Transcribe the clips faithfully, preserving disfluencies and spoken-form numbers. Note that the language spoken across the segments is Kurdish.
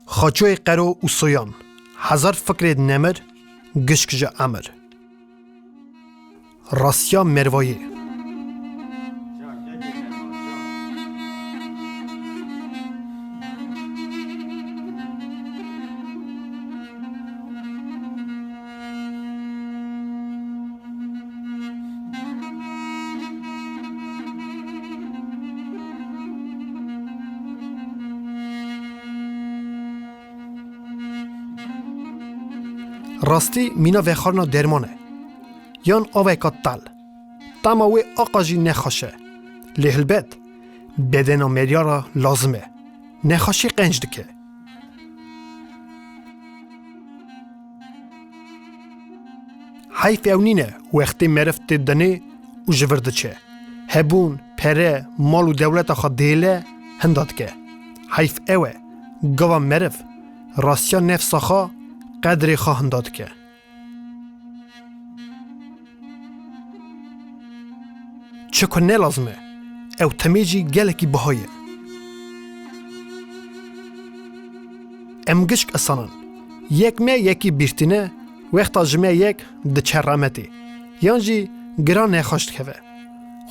Xaçoyê qero û soyan, hezar fikrê nemir, gişk ji emir. Rastiya mervayê. Rastî mîna vexwarina derman e. Yan aveka tal. Tama wê aqa jî nexweş e. Lê hilbet, bedena meriya re lazim e. Nexweşî qenc dike. Heyf ew nîne wextê meriv tê dinê û ji vir diçe. Hebûn, pere, mal û dewleta xwe dihêle, hinda dike. Heyf ew e, gava meriv rastiya nefsa xwe, qedrê xwe hinda dike. Çi ku ne lazim e, ew timê jî gelekî biha ye. Em gişk insanan. Yek me yekî bîr tîne, wexta ji me yek diçe remetê. Yan jî giran nexweş dikeve.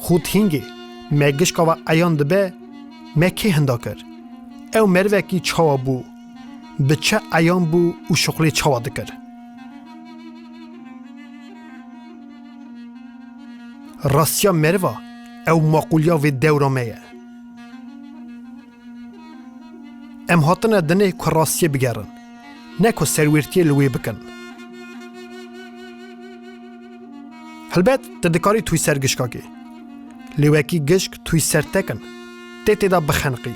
Xût hîngê me gişka we eyan dibe, me kê hinda kir? Ew merivekî çawa bû? Bi çi eyan bû û şuxlê çawa dikir? Rastiya meriva, ew maqûliya vê dewra me ye. Em hatine dinê ku rastiyê bigerin, ne ku serwêrtiyê li wê bikin. Hilbet tu dikarî tûy ser gişka kî. Lê wekî gişk tûy ser tekin, tê tê de bixeniqî.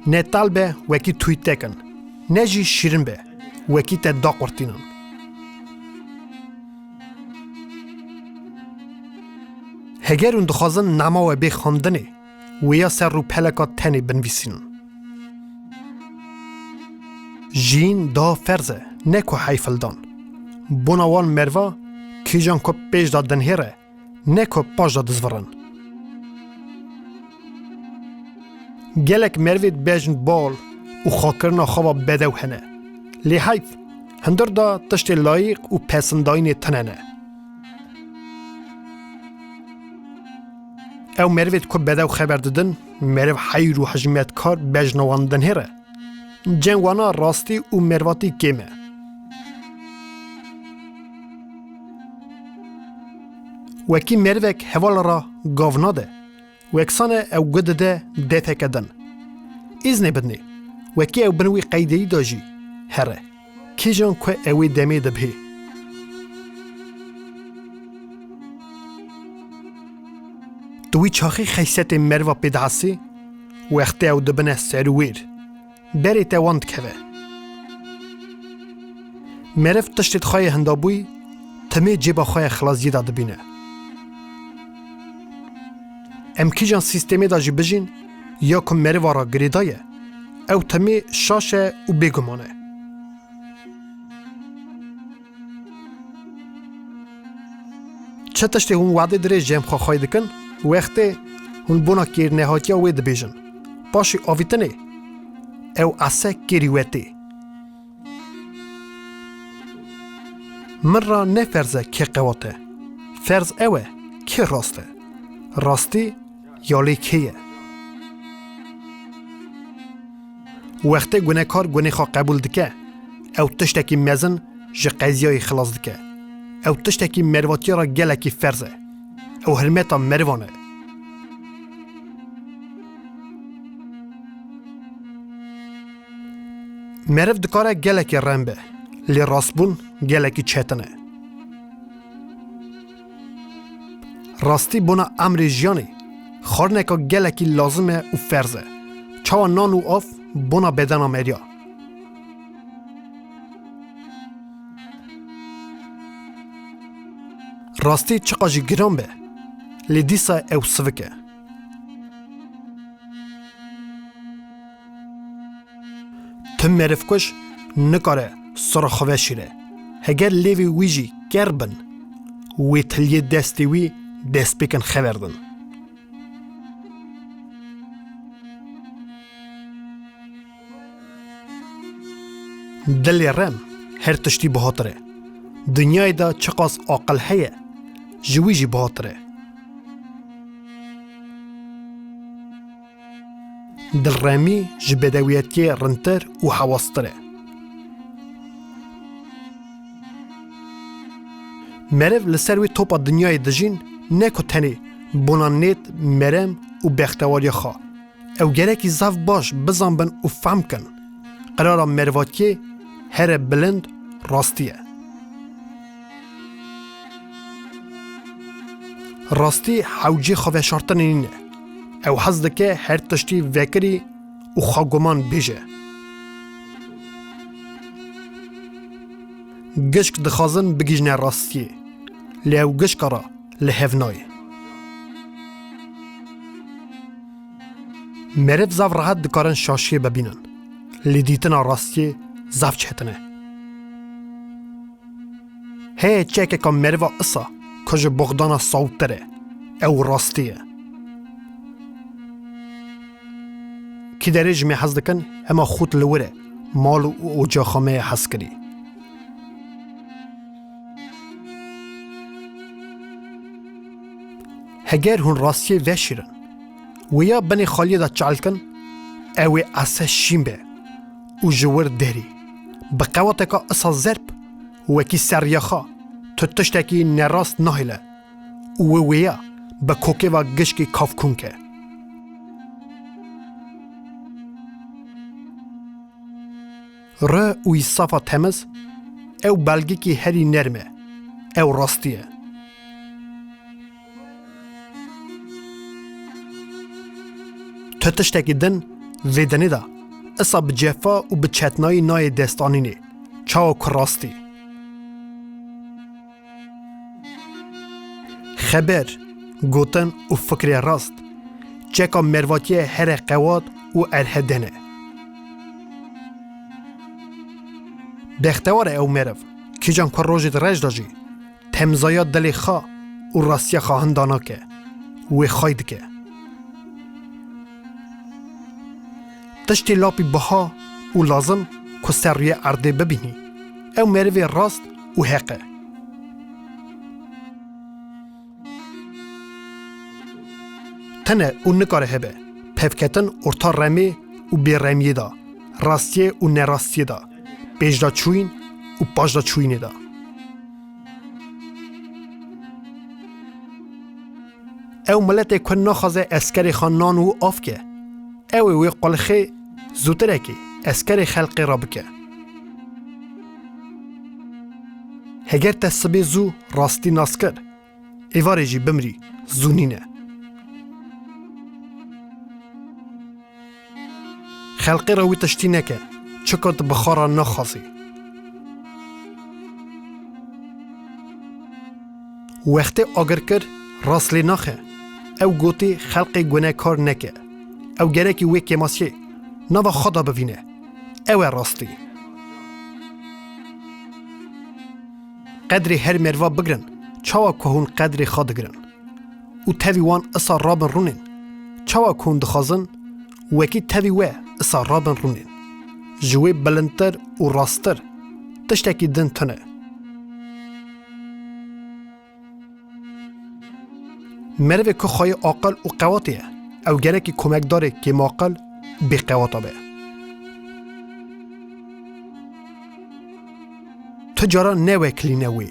Ne tal be wekî tûy tekin, ne jî şîrin be wekî te daqurtînin. Heger hûn dixwazin nama we bê xwendinê, wêya ser rûpeleka tenê binivîsînin. Jiyîn daha ferz e, ne ku heyfildan. Bona wan merva kîjan ku pêş de dinhêre, ne ku paş de dizvirin. Gelek merivê bejn bal û xwekirina xwe ve bedew hene. Lê heyf, hundir de tiştê layîq û pesindayînê tune ne. Ew merivêd ku bedew xeber didin, meriv heyr û hijmetkar bejna wan dinhêre. Cem wana rastî û mervatî kêm e. Wekî merivek heval re gav nade, weksan e ew guh dide defeke din. Îznê bidinê, wekî ew bin wî qeydeyî de jî here. Kîjan ku ew ê demê dibihê. Tu wî çaxî xeysetê meriva pê dihesî, wextê ew dibine serûwêr, berê te wan dikeve. Meriv tiştê xwe yê hindabûyî, timê cêba xwe yê xilaziyê de dibîne. Em kîjan sîstemê de jî bijîn, ya ku meriva re girêdaye, ew timê şaş e û bêguman e. Çi tiştê hûn wadê dirêj cem xwe xwey dikin, wextê hûn bona kêrnehatiya wê dibêjin. Paşê avîtinê, ew ese kêrî we tê. Min ra ne ferz e kê qewat e. Ferz ew e, kê rast e. Rastî ya lê kê ye? Wextê gunekar gunê xwe qebûl dike, ew tiştekî mezin ji qeziyayê xilas dike. Ew tiştekî mervatiyê re gelekî ferz e. Ew hirmeta merivan e. Meriv dikare gelekî rem be, lê rastbûn gelekî çetin e. Rastî bona emrê jiyanê, xwarineka gelekî lazim e û ferz e. Çawa nan û av bona bedena meriya. Rastî çiqa jî giran be, lê dîsa ew sivik e. Tim merivkuj nikare sira xwe veşîre. Heger lêvê wî jî ker bin, wê tiliyê destê wî destpêkin xeverdin. Dilê rem her tiştî bihatir e. Dinyayê de çiqas aqil heye, ji wî jî bihatir e. Dilremî ji bedewiyetiyê rintir û hewastir e. Meriv li ser wê topa dinyayê dijîn, ne ku tenê bona nêt, merem û bextewariya xwe. Ew gerekî zaf baş bizanbin û fehm kin. Qirara mervatiyê here bilind rastî ye. Rastî hewcê xwe veşartinê nîne. Ew hez dike her tiştî vekirî û xwe guman bêje. Gişk dixwazin bigihîjne rastiyê, lê ew gişka re li hev nayê. Meriv zaf rehet dikarin şaşiyê bibînin, lê dîtina rastiyê zaf çetin e. Heye çekeka meriva isa ku ji boxdana sawtir e, ew rastî ye. Kî derê ji me hez dikin, hema xût li wir e, mal û ocaxa me ye hezkirî. Heger hûn rastiyê veşîrin, wêya binê xaliyê de çal kin, ew ê ese şîn be û ji wir derî. Bi qewateka isa zerb, wekî seriya xwe, tu tiştekî nerast nahêle û wê wêya bi kokê ve gişkî kafkûn ke. Rih û îsafa temiz, ew belgekî herî nerm e, ew rastî ye. Tu tiştekî din vê dinê de, isa bi cefa û bi çetnayî nayê destanînê, çawa ku rastî. Xeber, gotin û fikrê rast, çeka mervatiyê here qewat û erhedene. Bextewar e ew meriv, kîjan ku rojê di reş de jî, temizaya dilê xwe û rastiya xwe hinda nake, wê xay dike. Tiştê lapî biha û lazim ku ser rûyê erdê bibînî, ew merivê rast û heq e. Tune û nikare hebe, pevketin orta remê û bêremiyê de, rastiyê û nerastiyê de, pêşdaçûyîn û paşdaçûyînê de. Ew miletê ku naxwaze eskerê xwe nan û av ke, ew ê wê qulixê zûtirekê eskerê xelqê re bike. Heger te sibê zû rastî nas kir, êvarê jî bimirî zû nîne. Xelqê re wî tiştî neke, çika tu bi xwe re naxwazî. Wextê agir kir, rast lê naxe. Ew gotî xelqê gunekar neke. Ew gerekî wê kêmasiyê nava xwe de bivîne. Ew e rastî. Qedrê her meriva bigirin, çawa ku hûn qedrê xwe digirin. Û tevî wan isa rabin rûnên. Çawa ku hûn dixwazin, wekî tevî we isa rabin rûnên. Ji wê bilindtir û rasttir tiştekî din tune. Merivê ku xweyê aqil û qewatê ye, ew gerekî komekdarê kêmaqil û bêqewata be. Tu cara newekilîne wê,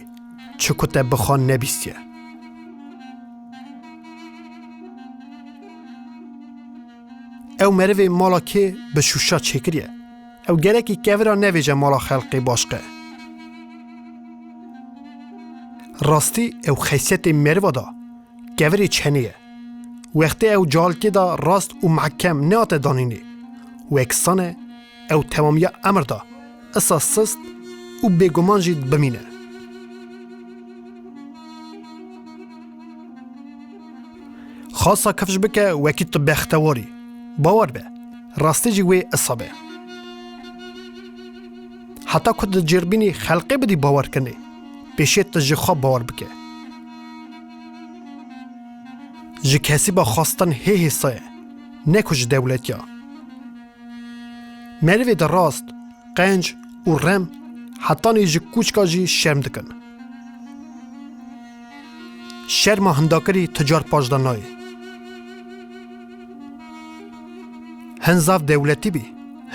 çi ku te bi xwe nebîstiye. Ew merivê mala kê bi şûşa çêkiriye. Ew gerekî kevira nevêje mala xelqê başqe. Rastî ew xeysiyetê meriva da, kevirê çenê ye. Wextê ew calikê da rast û mehkem neate danînê. Wek sane ew temamiya emir da, isa sist û bêguman jî bimîne. Xasa kifş bike wekî tu bextewar î. Bawer be, rastî jî wê isa be. Heta ku di cêrbînî xelqê bidî bawerkirinê, pêşê tu ji xwe bawer bike. Ji kesîba xwestin hê hêsa ye, ne ku ji dewletiya. Merivê di rast, qenc û rem, hetanî ji kûçka jî şerm dikin. Şerma hindakirî tu car paş de nayê. Hin zaf dewletî bî,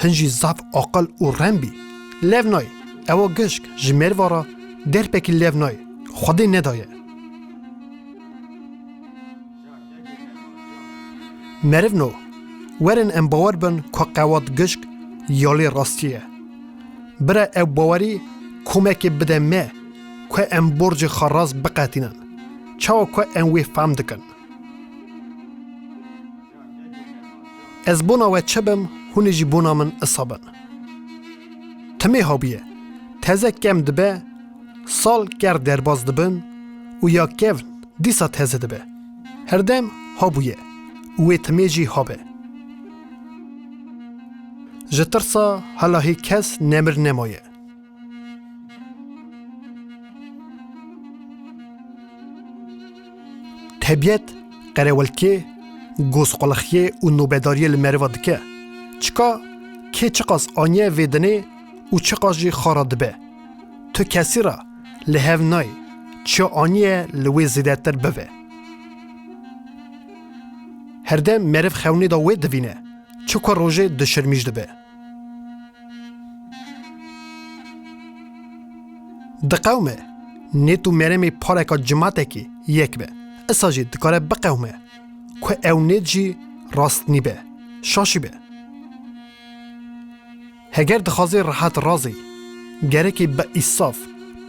hin jî zaf aqil û rem bî. Lev nayê, ewa gişk ji meriva re derpekî lev nayê, Xwedê nedaye. Merivno, werin em bawer bin ku qewat gişk yalê rastiyê ye. Bira ew bawerî komekê bide me ku em borcê xwe rast biqetînin. Çawa ku em wê fehm dikin. Ez bona we çi bim, hûn ê jî bona min isa bin. Timê habûye, teze kem dibe, sal ker derbas dibin û ya kevn dîsa teze dibe. Herdem habûye û wê timê jî habe. Ji tirsa hela hê kes nemir nemaye. Tebîet qerewelkê, gozqulixiyê û nobedariyê li meriva dike. Çika kê çiqas aniye vê dinê û çiqas jî xwe re dibe. Tu kesî re li hev nayê, çi aniye li wê zêdetir bive. Herdem meriv xewnê de wê divîne, çi ku rojê dişirmîş dibe. Diqewime, nêt û meremê pareka cimatekî yek be. Isa jî dikare biqewime ku ew nêt jî rast nîbe, şaşî be. Heger dixwazî rehet razî, gerekî bi îsaf,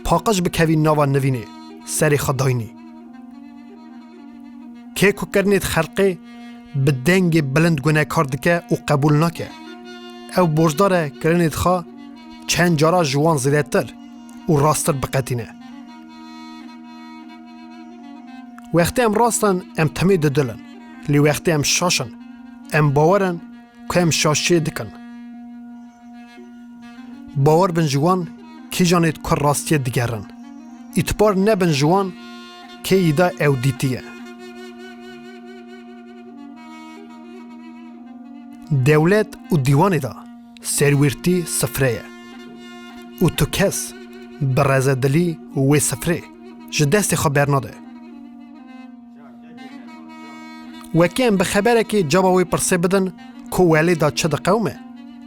paqij bikevî nava nivînê, serê xwe daynî. Kê ku kirinê di xelqê bi dengê bilind gunekar dike û qebûl nake. Ew borcdar e kirinê di xwe çend cara ji wan zêdetir û rasttir biqetîne. Wextê em rast in, em timê didilin. Lê wextê em şaş in, em bawer in ku em şaşiyê dikin. Bawer bin ji wan kîjanê di ku rastiyê digerin. Îtbar nebin ji wan kê îda ew dîtiye. Dewlet û dîwanê de serwîrtî sifre ye. Û tu kes bi rezedilî wê sifrê ji destê xwe bernade. Wekî em bi xeberekê caba wê pirsê bidin ku welê de çi diqewime,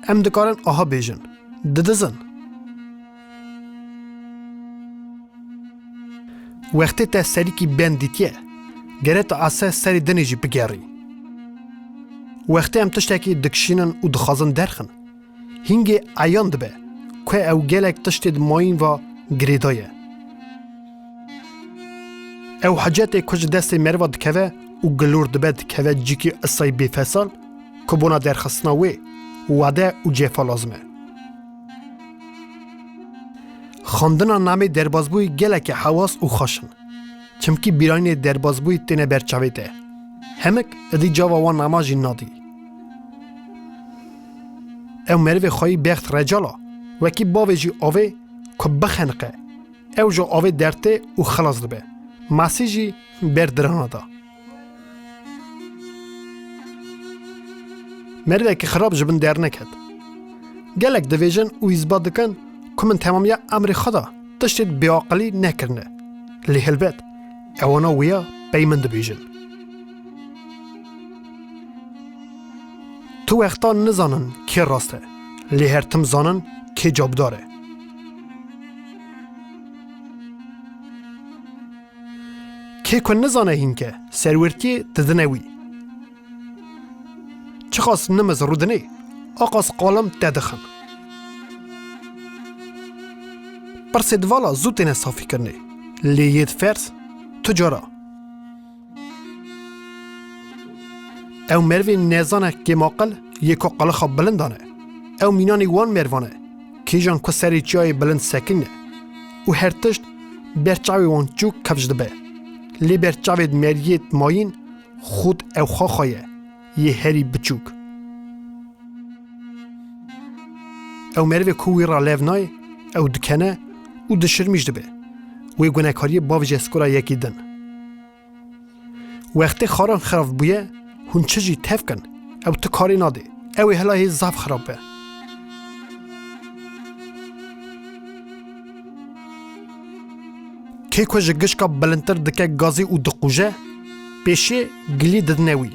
em dikarin aha bêjin, didizin. Wextê te serîkî ben dîtiye, gere tu ase serê dinê jî bigerî. Wextê em tiştekî dikişînin û dixwazin derxin, hingê eyan dibe ku ew gelek tiştê di mayîn ve girêdaye. Ew hicetê ku ji destê meriva dikeve û gilor dibe dikeve cîkî isayî bêfesal ku bona derxistina wê wade û cefa lazim e. Xwendina namê derbazbûyî gelekî hewas û xweş in. Çimkî bîranînê derbazbûyî têne ber çavê te. Hemik êdî cava wan nama jî nadî. Ew merivê xweyî bext recala, wekî bavê jî avê ku bixeniqe. Ew ji avê dertê û xilas dibe. Masî jî ber dirana da. Merivekî xirab ji bin derneket. Gelek divêjin û îsbat dikin ku min temamiya emrê xwe de tiştê bêaqilî nekirine. Lê helbet, ewana wêya pey min dibêjin. Tu wexta nizanin kê rast e, lê her tim zanin kê cabdar e. Kê ku nizane hînke, serwirtiyê didine wî. Çiqas nimiz rûdinê, aqas qalim te dixin. Pirsê di vala zû têne safîkirinê, lê yê di fers tu cara. Ew merivê nezane kêmaqil yê ku qalixa bilind dane. Ew mînanî wan mervan e. Kîjan ku serê çiyayê bilind sekîne û her tişt ber çavê wan çûk kifş dibe. Lê ber çavê meriyê mayîn xût ew xaxa ye, yê herî biçûk. Ew merivê ku wî ra lev nayê, ew dikene û dişirmîş dibe. Wê gunekariyê bavêje skora yekî din. Wextê xaran xirab bûye, hûn çi jî tev kin, ew tu karê nadê. Ew ê hela hê zaf xirab be. Kê ku ji gişka bilindtir dike gazî û diqûje, pêşê gilî didine wî.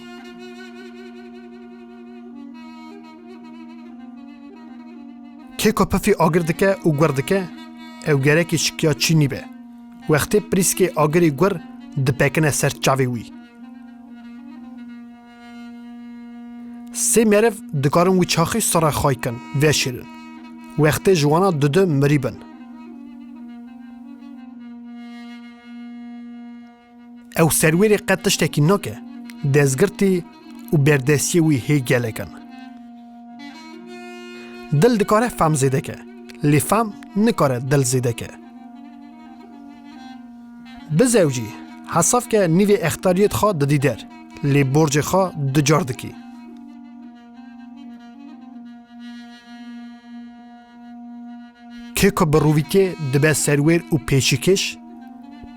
Kê ku pifî agir dike û gur dike, ew gerekî şikiya çînî be. Wextê prîskê agirî gur dipekine ser çavê wî. Sê meriv dikarin wî çaxî sira xay kin, veşêrin. Wextê ji wana dudu mirî bin. Ew serwêrê qet tiştekî nake, dezgirtî û berdestiyê wî hê gelek in. Dil dikare fam zêde ke, lê fam nikare dil zêde ke. Bizewcî, hesaf ke nîvê extariyêt xwe didî der, lê borcê xwe du car dikî. Kê ku bi rûvîtiyê dibe serwêr û pêşîkêş,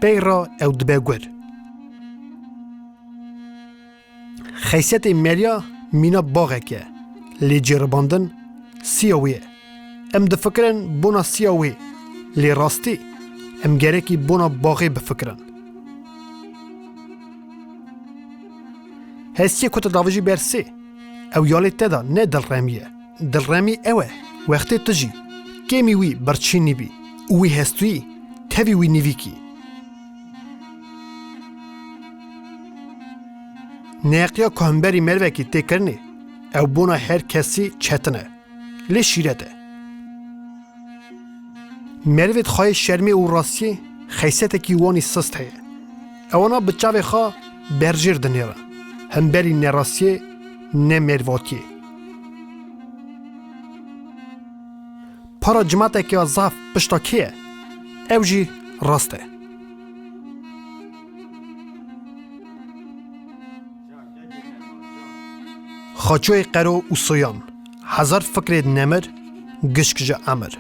pey re ew dibe gur. Xeysiyetê meriya mîna baxek e, lê cêribandin siya wê ye. Em difikirin bona siya wê, lê rastî em gerekî bona baxê bifikirin. Hestiyê ku tu davijî ber sê, ew yalê te de ne dilremî ye. Dilremî ew e, wextê tu jî kêmî wî birçî nîbî û wî hestûyî tevî wî nîvîkî. Neheqiya ku hemberî merivekî tê kirinê, ew bona her kesî çetin e, lê şîret e. Merivê dixwayê şermê û rastiyê xeysetekî wanî sist heye. Ewana bi çavê xwe berjêr dinêrin. Hemberî nerastiyê ne mervatiyê. Para cimateke ya zaf pişta kê ye? Ew jî rast e. Xaçoyê qero û soyan, hezar fikrê nemir, gişk ji emir.